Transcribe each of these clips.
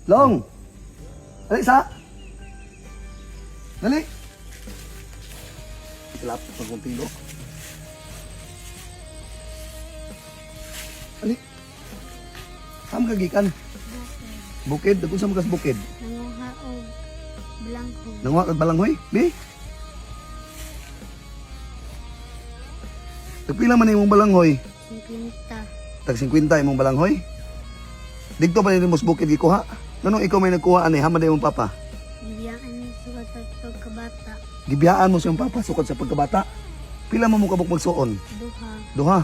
Long. Dali sa. Dali. Lapit ng konti lo. Dali. Saan ka gikan? Bukid. Dagkon sa magas bukid. Nanguha og blanco. Nanguha kag balanghoy? Bi? Tagpila man imong balanghoy? 50. Tag 50 imong balanghoy? Didto pa nimo sa bukid gikuha? Nganong ikaw may nagkuha ani, hama imong papa? Gibiyaan ni sukad sa pagkabata. Gibiyaan mo sa imong papa sukad sa pagkabata. Pila man mo kabuk magsuon? Duha. Duha.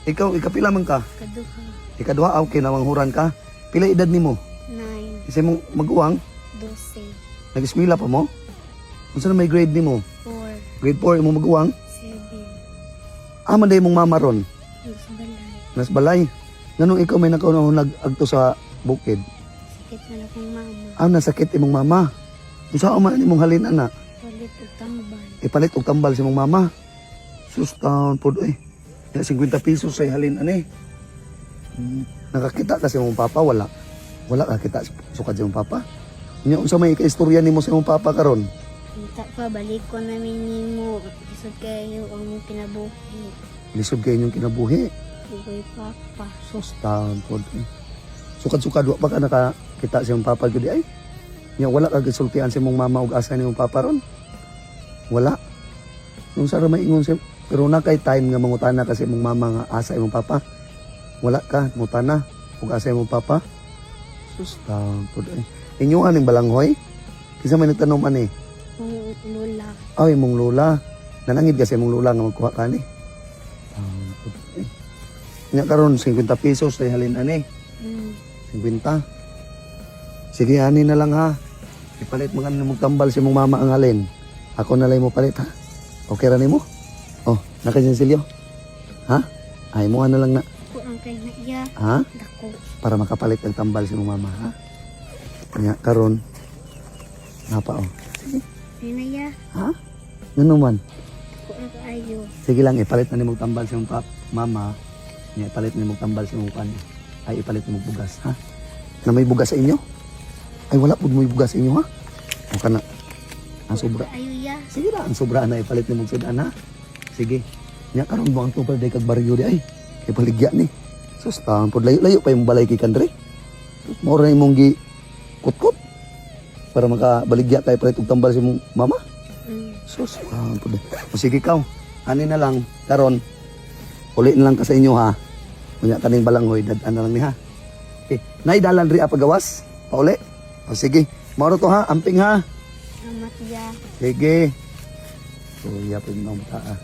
Ikaw, ikapila man ka? Kaduha. Ikaduha, ah, okay, nawanghuran ka. Pila edad nimo? 9. Isa mong maguwang, 12. nag-eskwela pa mo? Unsa na may grade nimo? 4. Grade 4 imong maguwang? 7. Ah, man day imong mama ron. Nas balay. Nas balay. Nganong ikaw may nakaunahon nag-agto sa bukid? Sakit na akong mama. Ah, nasakit imong mama. Unsa man imong halin ana? Palit og tambal. Ipalit og tambal sa imong mama. Sus taon pod oy. Ya 50 pesos say halin ani. Nakakita ka sa imong papa wala? Wala ka kita sukad sa imong papa. Nya unsa may kaistorya nimo sa imong papa karon? Unta pa balik ko namin nimo. Lisod kayo ang mong kinabuhi. Lisod kay inyong kinabuhi. Ugoy papa. Sus taon pod oy. Sukad-sukad wa pa ka nakakita sa imong papa gyud ay. Nya wala ka gisultian sa imong mama og asa nimong papa ron. Wala. Nung sa may ingon sa pero na kay time nga mangutana kasi imong mama nga asa imong papa. Wala ka mutana ug asa imong papa. Sus taon pod ay. Inyo aning balanghoy? Kinsa may nagtanom ani? Kung lula. Ay, imong lola. Nanangid kasi imong lola nga magkuha ka ani. Taon pod ay. Nya karon 50 pesos ay halin ani. 50. Sige, ani na lang ha. Ipalit mo nga mong tambal si mong mama ang halin. Ako na lang mo palit ha. Okay ra nimo? Oh, nakasinsilyo. Ha? Ay mo na lang na. Ko ang kay na iya. Ha? Dako. Para makapalit ang tambal si mong mama ha. Nya karon. Napa oh. Sige. Ay na iya. Ha? Ngano man? Dako ang kaayo. Sige lang, ipalit na nimo tambal si mong pap, mama. Nya ipalit nimo tambal si mong kan. Ay ipalit nimo bugas ha. Na may bugas sa inyo? Ay wala pud mo'y bugas sa inyo ha. O kana. Ang sobra. Ayo iya. Sige na, ang sobra na ipalit nimo sudan ha. Sige. Nya karon mo ang tubal day kag baryo di ay. Kay paligya ni. Sus taon pud layo-layo pa yung balay kay Kandre. Sus mao ra imong gi kutkot para makabaligya kay palit og tambal sa imong mama. Sus, taon pud. O sige kaw. Ani na lang karon. Uli na lang ka sa inyo ha. Unya kaning balanghoy dad-an na lang ni ha. Okay. Naidalan ri pagawas. Pauli. O sige. Mao ra to ha, amping ha. Salamat iya. Sige. So, iya pa yung mga ah.